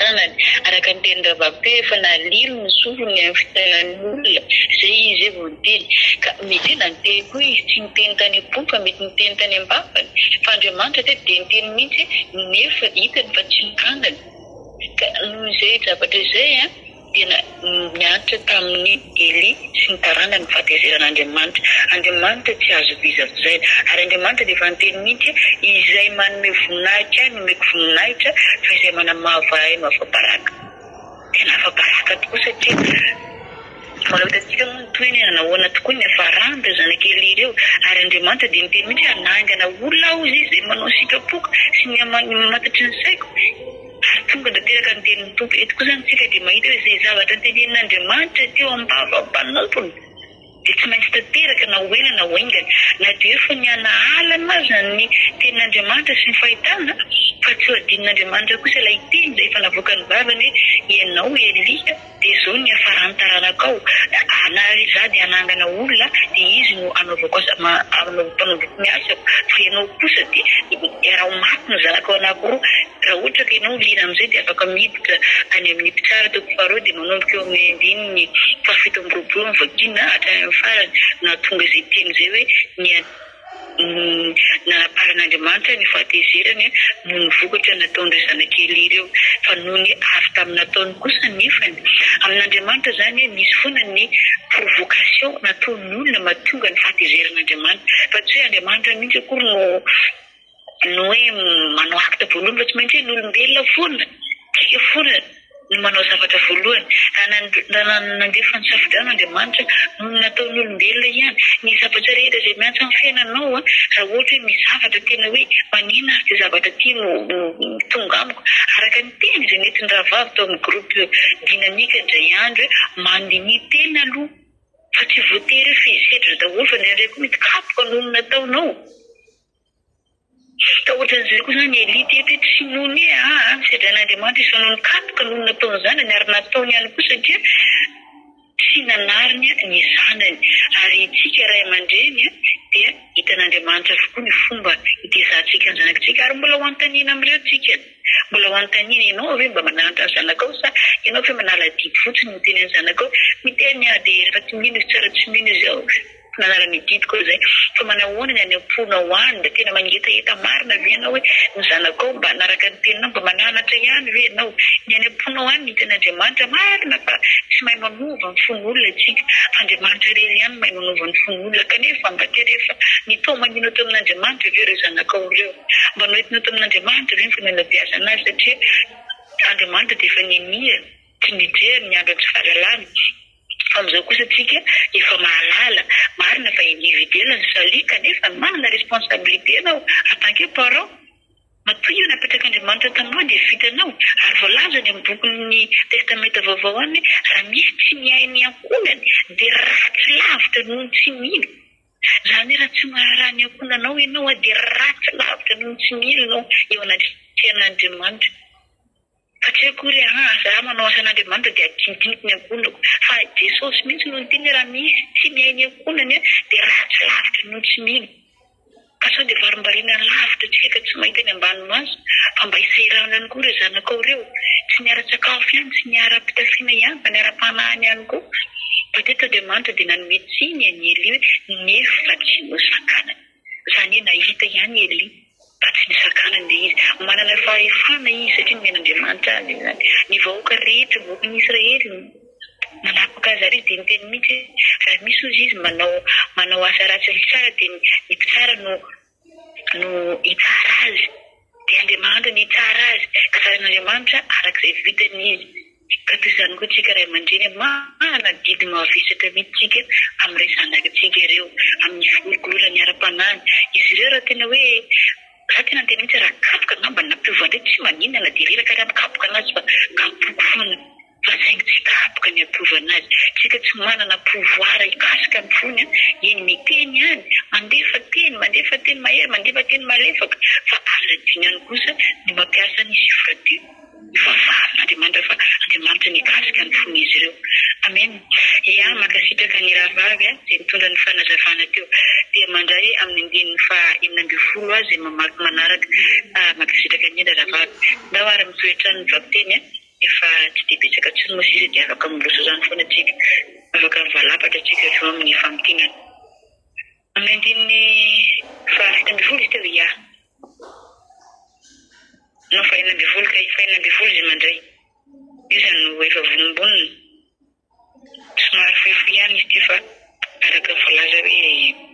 zanany. Araka ny tenin'ny rahavavy teo, efa nalilo ny sofiny ny amin'ny fitainan'ny olona, izay izy izay vao niteny. Ka mety hoe na niteny koa izy, tsy niteny tany am-pony fa mety niteny tany am-bavany. Fa Andriamanitra teto dia niteny mihitsy nefa hitany fa tsy nokanany. Ka noho izay zavatra izay dia niantra tamin'i Elia sy ny taranany ny fahatezeran'Andriamanitra. Andriamanitra tsy azo vizavizaina. Ary Andriamanitra dia efa niteny mihitsy hoe, Izay manome voninahitra ahy no omeko voninahitra, fa izay manamavo ahy no afa-baraka. Tena afa-baraka tokoa satria mbola ho hitantsika moa ny tohiny hoe nahoana tokoa ny niafaran'ireo zanak'i Elia ireo. Ary Andriamanitra dia niteny mihitsy hoe, Hanangana olona aho, hozy izy, izay manao ny sitrapoko sy ny mamantatry ny saiko. Ary tonga tanteraka ny tenin'ny Tompo. Eto koa izany isika dia mahita hoe izay zavatra notenenin'Andriamanitra teo am-bavan'ny mpanompony dia tsy maintsy tanteraka na ho ela na ho haingana. Na dia efa nianahalana aza ny tenin'Andriamanitra sy ny fahitana, fa tsy ho adinon'Andriamanitra kosa ilay teny izay efa navoakan'ny vavany hoe, Ianao Elia, Dia izao ny hiafaran'ny taranakao, na izaho dia hanangana olona, dia izy no hanaovako asa, hanaovako ny asako, fa ianao kosa dia raha ho maty ny zanakao anankiroa, raha ohatra ka ianao liana amin'izay dia afaka miditra any amin'ny mpitsara toko faharoa dia manomboka eo amin'ny andininy fahafito amby roapolo no vakiana hatrany amin'ny farany, nahatonga izay teny izay hoe ny. Nanaparan'Andriamanitra ny fahatezerany noho ny vokatra nataon'ireo zanak'i Elia ireo, fa noho ny avy tamin'ny nataony kosa nefany. Amin'Andriamanitra izany, misy foana ny provocation nataon'ny olona mahatonga ny fahatezeran'Andriamanitra, fa tsy hoe Andriamanitra mihitsy akory no no hoe manao acte voalohany fa tsy maintsy hoe ny olombelona foana, tsika foana. no manao zavatra voalohany. Raha nandefa ny safodrano Andriamanitra noho ny nataon'ny olombelona ihany. Ny zavatra rehetra izay miantso amin'ny fiainanao, raha ohatra hoe misy zavatra tena hoe manina ary ity zavatra ity no tonga amiko. Araka ny teny izay nentin'ny rahavavy tao amin'ny groupe dynamique indray andro hoe mandiniha tena aloha fa tsy voatery hoe fehisedra daholo fa indraindray koa mety kapoka noho ny nataonao. Ka ohatran'izay koa izany Elia teto hoe tsy noho ny hoe aa sedrain'Andriamanitra izy fa noho ny kapoka noho ny nataon'ny zanany ary nataony ihany koa satria tsy nanariny ny zanany. Ary isika ray aman-dreny dia hitan'Andriamanitra avokoa ny fomba hitezantsika ny zanakitsika ary mbola ho anontaniana amin'ireo tsika. Mbola ho anontaniana, ianao ve mba mananatra ny zanakao sa ianao ve manala adidy fotsiny miteny ny zanakao? Miteny aho dia rehefa tsy mino izy tsara tsy mino izy ao. Nanarany didiko izay. Fa manahoana ny any am-ponao any? Mba tena mangetaheta marina ve ianao hoe ny zanakao mba hanaraka ny teninao? Mba mananatra ihany ve ianao? Ny any am-ponao any ny tenin'Andriamanitra. Marina fa tsy mahay manova ny fon'olona isika. Fa Andriamanitra irery ihany no mahay manova ny fon'olona. Kanefa mba tena efa nitaomaninao teo amin'Andriamanitra ve ireo zanakao ireo? Mba noentinao tamin'Andriamanitra ve ny fananabeazana azy? Satria Andriamanitra dia efa ninia tsy nijery ny andro tsy fahalalana. Fa amin'izao kosa tsika efa mahalala, marina fa individuel ny salut kanefa manana responsabilité ianao en tant que parent, matoa io napetrak'Andriamanitra taminao dia vitanao, ary voalaza any amin'ny bokin'ny testamenta vaovao any hoe raha misy tsy miahy ny ankohonany dia ratsy lavitra noho ny tsy mino, izany hoe raha tsy miraharaha ny ankohonanao ianao dia ratsy lavitra noho ny tsy mino ianao eo anatrehan'Andriamanitra. Fa tsy hoe akory hoe aa za manao asan'Andriamanitra dia adinodinoko ny ankohonako. Fa Jesosy mihitsy no niteny hoe raha misy tsy mihay ny ankohonany dia ratsy lavitra noho ny tsy mino. Ka sao dia varimbariana lavitra tsika ka tsy mahita ny ambany maso fa mba isahirano ihany koa ireo zanakao ireo. Tsy ny ara-tsakafo ihany, tsy ny ara-pitafiana ihany fa ny ara-panahiny ihany koa. Fa teto Andriamanitra dia nanome tsiny an'i Elia hoe nefa tsy nosakanany. Izany hoe nahita ihany i Elia fa tsy nisakanany ilay izy. Manana fahefana izy satria nomen'Andriamanitra azy izany. Ny vahoaka rehetra, ny vahoakan'i Israely no nanapaka azy ary izy dia niteny mihitsy hoe raha misy hozy izy manao manao asa ratsy ny mpitsara dia ny mpitsara no no hitsara azy. Dia Andriamanitra no hitsara azy. Ka tsaran'Andriamanitra araka izay vitany izy. Ka toy izany koa tsika ray aman-dreny, manana adidy mavesatra mihitsy tsika amin'ireo zanakitsika ireo, amin'ny fikolokoloana ny ara-panahiny. Izy ireo raha tena hoe, za tena niteny mihitsy raha kapoka angamba ny nampiova indray tsy maninona na dia reraka ary aho mikapoka anazy fa kapoko foana. Fa saingy tsy kapoka ny hampiovana azy. Tsika tsy manana pouvoir hikasika ny fony, eny miteny ihany, mandefa teny, mandefa teny mahery, mandefa teny malefaka, fa aza adino ihany kosa ny mampiasa ny chiffre deux. Hivavahana Andriamanitra fa Andriamanitra no hikasika ny fon'izy ireo. Amen. Ia, mankasitraka ny rahavavy izay nitondra ny fanazavana teo. Dia mandray amin'ny andininy faha 16 aho izay mamaky manaraka. Mankasitraka indrindra rahavavy. Ndao ary mitohy hatrany ny vakiteny. Efa tsy dia betsaka intsony moa sisa dia afaka miroso izany foana tsika. Afaka mivalapatra tsika avy eo amin'ny famintinana. Amin'ny andininy faha-17 izy teo, ia. Non, faha-16 kay, faha-16 izy mandray. Io izany no efa vonombonona. Somary fohifohy ihany izy ity fa araka ny voalaza hoe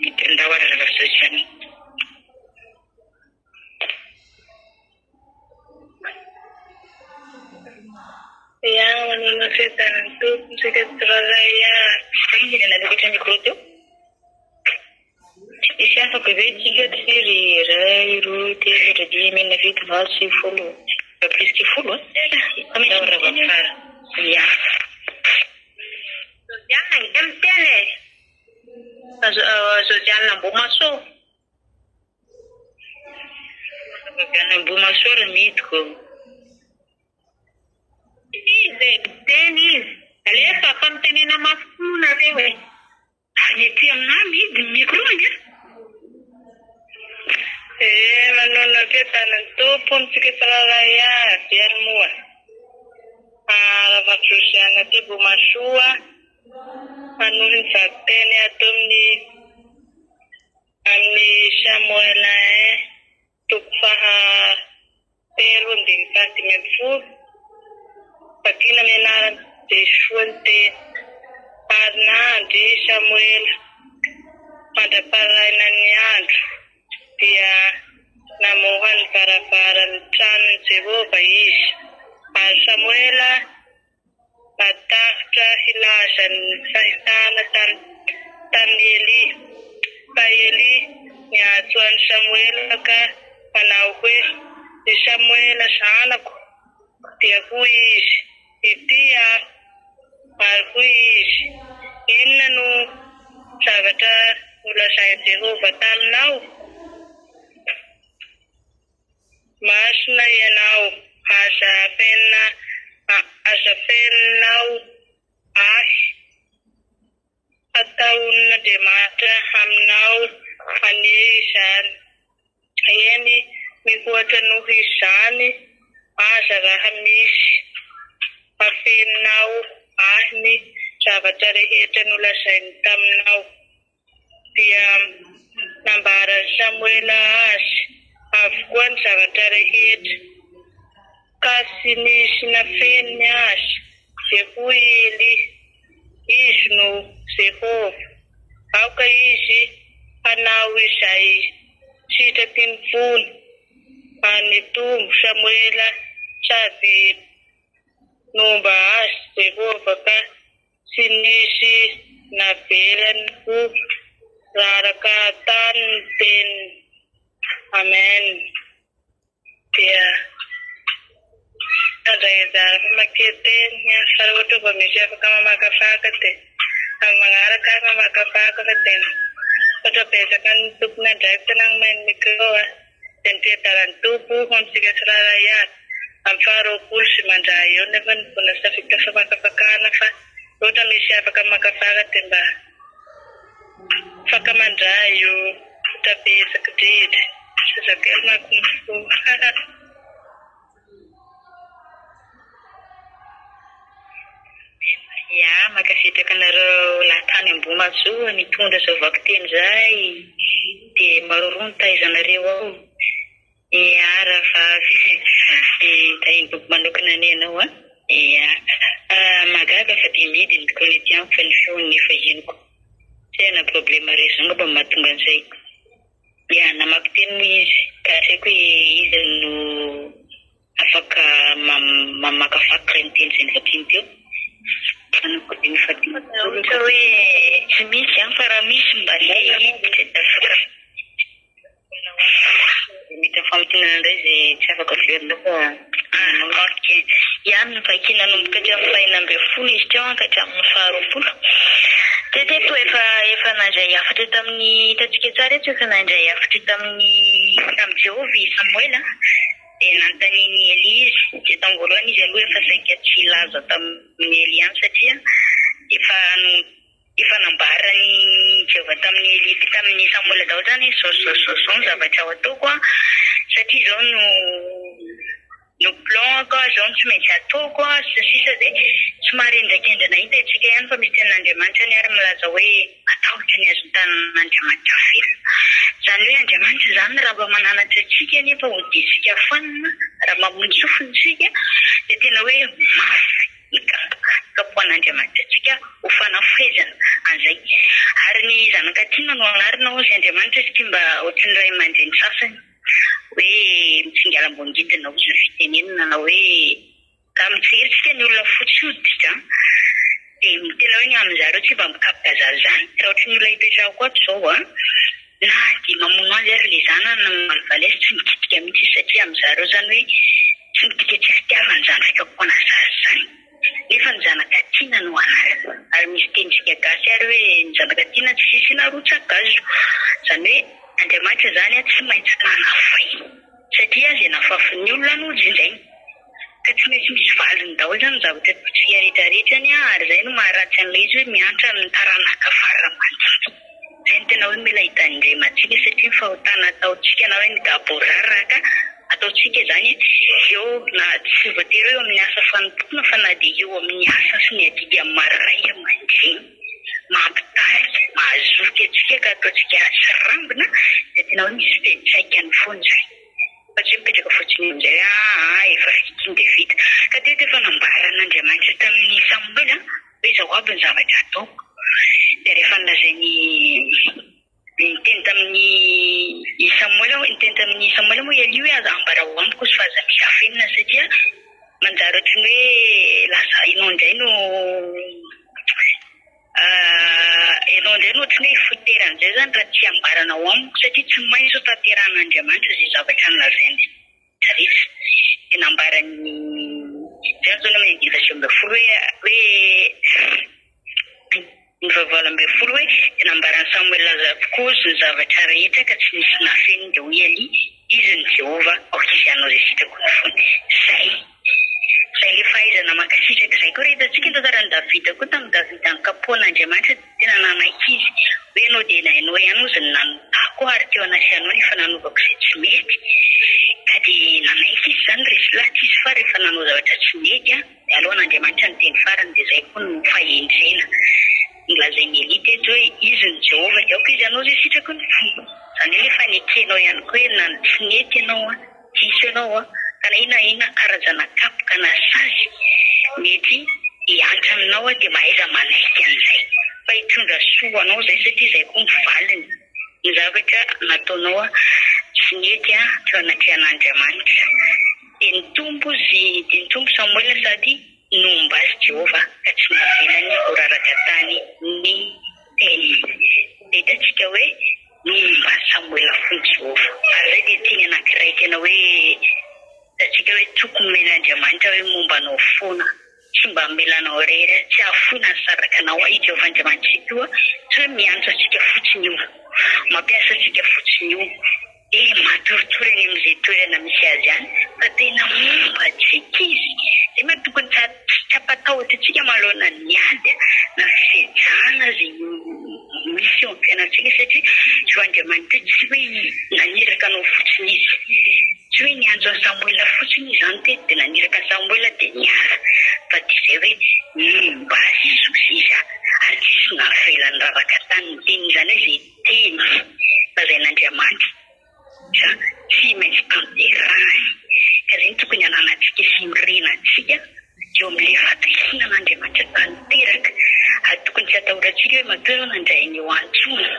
mety handao ara rahavavy Josiane. Ia, manana fiadanan'ny Tompo isika tsirairay avy. Faingana nanokatra micro teo. Tsy misy afaka ve tsika tsy ry iray, roa, telo, efatra, dimy, enina, fito, valo, sivy, folo, pas plus que folo an! Ndao Ravafara. Ia. Josiane ange miteny e! Josiane Ambohimahasoa. Avy any Ambohimahasoa ry midiko. Izy e, miteny izy. Alefa fa mitenena mafy koa nareo e. Ary ny aty aminà mihidy ny micro ange. Eh, manonona fiadanan'ny Tompo amintsika tsirairay avy ary moa. Rahavavy Josiane aty Ambohimahasoa, manohy ny vakiteny ato amin'ny. Amin'ny Samoela I toko faha telo andininy faha 15, vakina amin'ny anaran'i Jesoa ny teny, Ary nandry i Samoela mandra-parainan'ny andro, dia namoha ny varavaran'ny tranon'i Jehovah izy. Ary Samoela Natahotra hilaza ny fahitana tamin'i Elia. Fa Elia niantso an'i Samoela ka nanao hoe, Ry Samoela zanako! Dia hoy izy, Ity aho. Ary hoy izy, Inona no zavatra nolazain'i Jehovah taminao? Masina Ianao, aza afenina aza afeninao ahy. Hataon'Andriamanitra aminao anie izany, eny, mihoatra noho izany aza raha misy afeninao ahy ny zavatra rehetra nolazainy taminao. Dia nambaran'i Samoela azy avokoa ny zavatra rehetra, ka tsy nisy nafeniny azy. Dia hoy i Elia, Izy no Jehovah, aoka izy hanao izay sitraky ny fony. Ary nitombo Samoela sady nomba azy Jehovah ka Tsy nisy navelany ho raraka tany ny teniny. Amen. Dia handray anjara famakian-teny aho fa raha ohatra mba misy afaka mamakafaka dia amin'ny magnaraka aho mamakafaka fa dia misaotra betsaka ny tompon'andraikitra nanome ny micro a. Dia ny fiadaran'ny Tompo ho amintsika tsirairay avy. Amin'ny faha 20 sy mandray eo nefa ny mbola tsy tafiditra famakafakana fa ohatra misy afaka mamakafaka dia mba afaka mandray io misaotra betsaka indrindra. Zazakely manko mifoha. Ya, mankasitraka anareo lahy tany Ambohimahasoa nitondra izao vakiteny izay dia maroroa ny taizanareo ao. Ya rahavavy, tahin'ny Tompo manokana anie ianao an. Ya, mahagaga fa dia mihidy ny micro ety amiko fa ny feony nefa henoko. Tsy hay na problème réseau angamba no mahatonga an'izay. Ya, namaky teny moa izy ka tsy haiko hoe iza no afaka mamakafaka ireny teny izay novakiany teo. Manomboka dia nifadiana daholo Ohatra hoe tsy misy an, fa raha misy mba te hiditra dia afaka. Dia mety amin'ny famintinana indray izay tsy afaka averina fa manao. Ok. Ihany no vakiana nanomboka hatramin'ny faha-16 izy teo an ka hatramin'ny faha-20. Teo teto efa efa nandray hafatra tamin'ny hitantsika tsara eto efa nandray hafatra tamin'ny tamin'i Jehovah i Samoela dia nanontanian'i Elia izy. Dia tamin'ny voalohany izy aloha efa saika tsy hilaza tamin'i Elia ihany satria efa no Efa nambaran'i Jehovah tamin'i Elia tamin'i Samoela daholo izany hoe izao sy izao sy izao sy izao ny zavatra ho ataoko an, satria izao no. No plan-ko, izao no tsy maintsy ataoko, sy ny sisa Dia somary hendrakendrana hita isika ihany fa misy tenin'Andriamanitra anie ary milaza hoe matahotra ny hazon-tanan'Andriamanitra velona. Izany hoe Andriamanitra izany raha mba mananatra antsika nefa hodiantsika fanina, raha mamonjy sofina isika dia tena hoe mafy ny kapoka kapohan'Andriamanitra antsika ho fanafezana an'izay. Ary ny zanaka tiana no anarina hozy Andriamanitra izy ity mba ohatran'ny ray aman-dreny sasany. hoe mitsingalam-boangidina hozy ny fitenenana na hoe raha mijery tsika ny olona fotsy hoditra dia tena hoe ny amin'zareo tsy mba mikapoka zaza izany. Raha ohatry ny olona ipetrahako ato izao an, na dia mamono azy ary ilay zanany na mamalivaly azy tsy mikitika mihitsy izy satria amin'zareo izany hoe tsy midika tsy fitiavana izany fikapohana zaza izany. Nefa ny zanaka tiana no anarina. Ary misy tenintsika gasy ary hoe ny zanaka tiana tsy asiana rotsa-kazo. Izany hoe Andriamanitra izany tsy maintsy manafay. Satria izay nafafin'ny olona no jinjainy. Ka tsy maintsy misy valiny daholo izany ny zavatra ataontsika rehetra rehetra anie ary izay no maharatsy an'ilay izy hoe miantra amin'ny taranaka fara aman-dimby. Izay no tena hoe mila hitandremantsika satria ny fahotana ataontsika na hoe ny gaboraraka ataontsika izany eo na tsy voatery hoe eo amin'ny asa fanompoana fa na dia eo amin'ny asa sy ny adidy amin'ny maha ray aman-dreny mampitarika, mahazoky antsika ka ataontsika tsirambina dia tena hoe misy fiantraikany foana izany fa tsy hoe mipetraka fotsiny eo amin'izay hoe aa efa vita iny dia vita. Ka teto efa nambaran'Andriamanitra tamin'i Samoela hoe izao aby ny zavatra ataoko. Dia rehefa nolazain'i niteny tamin'i i Samoela niteny tamin'i Samoela moa i Elia hoe aza ambarao amiko izy fa aza misy afenina satria manjary ohatry ny hoe lasa ianao indray no ianao indray no ohatry ny hoe ifoteran'izay izany raha tsy ambaranao amiko satria tsy maintsy ho tanterahan'Andriamanitra izay zavatra nolazainy. Rehetra dia nambaran'ny izay no ataony amin'ny andininy faha-19 hoe hoe andininy faha-18 hoe dia nambaran'i Samoela azy avokoa ny zavatra rehetra ka tsy nisy nafeniny dia hoy Elia, Izy no Jehovah, aoka izy hanao izay sitraky ny fony. Izay. Izay ilay fahaizana mankasitraka izay koa raha hitantsika ny tantaran'i Davida koa tamin'i Davida nokapohan'Andriamanitra Tena nanaiky izy hoe ianao dia nainao ihany hozy ny nanotako ary teo anatrehanao ny efa nanaovako izay tsy mety. Ka dia nanaiky izy izany, resy lahatra izy fa rehefa nanao zavatra tsy mety dia alohan'Andriamanitra ny teny farany dia izay koa no fahendrena nolazain'i Elia teto hoe izy no Jehovah dia aoka izy hanao izay sitraky ny fony. Izany hoe ilay fanekenao ihany koa hoe na tsy nety ianao an! Diso ianao an! Ka na inona na inona karazana kapoka na sazy mety hiantra aminao an dia mahaiza manaiky an'izay fa hitondra soa ho anao izay satria izay koa ny valiny ny zavatra nataonao an tsy nety an teo anatrehan'Andriamanitra. Dia nitombo izy dia nitombo Samoela sady nomba azy Jehovah ka tsy navelany ho raraka tany ny teniny. Dia hitantsika hoe Momba an'i Samoela fony Jehovah. Ary izay dia teny anankiray tena hoe hitantsika hoe toky nomen'Andriamanitra hoe momba anao foana. Tsy mba hamela anao irery aho, tsy hahafoy na hisaraka anao aho. I Jehovah Andriamanitrtsika io tsy hoe miantso antsika fotsiny io, mampiasa antsika fotsiny io. Eh, matoritory any amin'izay toerana misy azy any fa tena momba antsika izy. Izay manko tokony tsy hampatahotra antsika manoloana ny ady na fisedrana izay misy eo amin'ny fiainantsika satria io Andriamanitra io tsy hoe naniraka anao fotsiny izy. Tsy hoe niantso an'i Samoela fotsiny izy izany teto dia naniraka an'i Samoela dia niala fa dia izay hoe momba azy izy ary tsisy navela niraraka tany ny teniny izany hoe izay teny lazain'Andriamanitra tsy maintsy tanterahiny. Ka izay no tokony hananantsika sy hiorenantsika eo amin'ilay fatokiana an'Andriamanitra tanteraka. Ary tokony tsy hatahorantsika hoe matoa ianao nandray an'io antso io.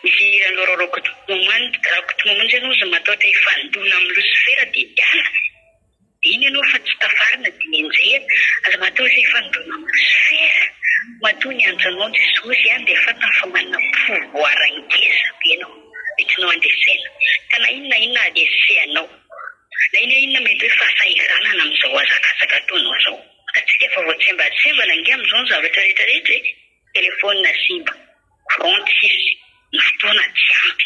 Misy hiran'i Laurent Rakotomamonjy ianao izay matahotra hifandona amin'i Losifera dia miala. Iny ianao fa tsy tafarina dia enjehina. Aza matahotra hifandona amin'i Losifera. Matoa niantso anao Jesosy an, dia fantany fa manana pouvoir ngeza be ianao entinao handresena. Ka na inona na inona handresenao, na inona inona mety hoe fahasahiranana amin'izao hazakazaka ataonao izao. Fa tsika efa voatsembatsembana ange amin'izao ny zavatra rehetra rehetra e. Telephone simba, courant tsisy, ny fotoana tsy ampy,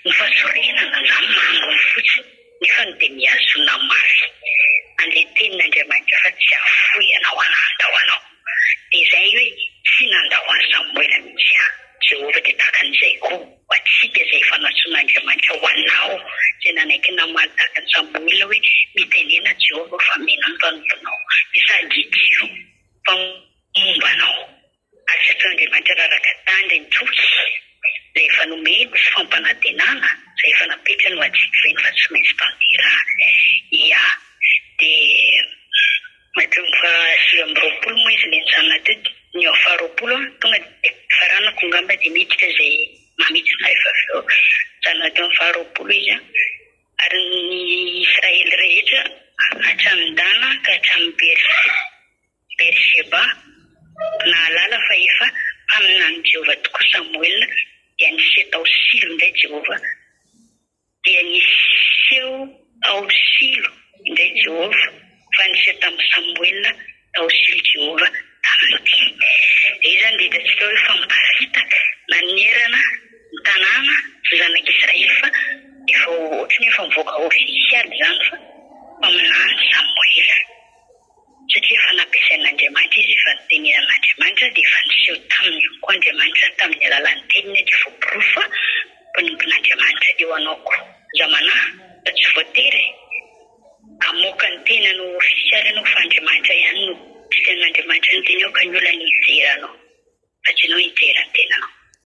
ny fahasorenana zany manginy fotsiny nefa ny dia mihazona mafy an'ilay tenin'Andriamanitra fa tsy hahafoy anao na handao anao. Dia izay hoe tsy nandao an'i Samoela mihitsy aho. Jehovah dia tahaka an'izay koa ho antsika izay efa nantsoin'Andriamanitra ho anao izay nanaiky namaly tahaka an'i Samoela hoe mitenena Jehovah. antsika ireny fa tsy maintsy tanterahana. Ia. Dia hatramin'ny faha 29 moa izy ilay nijanona teo dia ny eo faha 20 an, tonga dia faranako angamba dia miditra izay mamidina rehefa avy eo. Nijanona teo amin'ny faha 20 izy an. Ary ny Israely rehetra hatramin'i Dana ka hatramin'i Beersheba nahalala fa efa mpaminanin'i Jehovah tokoa Samoela, dia niseho tao Silo indray Jehovah, dia niseho tao Silo indray Jehovah, fa niseho tamin'i Samoela tao Silo Jehovah tamin'ity. Dia izany dia hitantsika hoe efa miparitaka nanerana ny tanàna sy zanak'Israely fa efa ohatran'ny hoe efa mivoaka ofisialy izany fa mpaminany Samoela. Satria efa nampiasain'Andriamanitra izy, efa notenenan'Andriamanitra, dia efa niseho taminy ihany koa Andriamanitra tamin'ny alalan'ny teniny dia voaporofo fa mpanompon'Andriamanitra eo anao koa. Aza manahy fa tsy voatery hamoaka ny tenanao ofisialy ianao fa Andriamanitra ihany no tian'Andriamanitra ny teny ao ka ny olona no hijery anao fa tsy ianao hijery ny tenanao.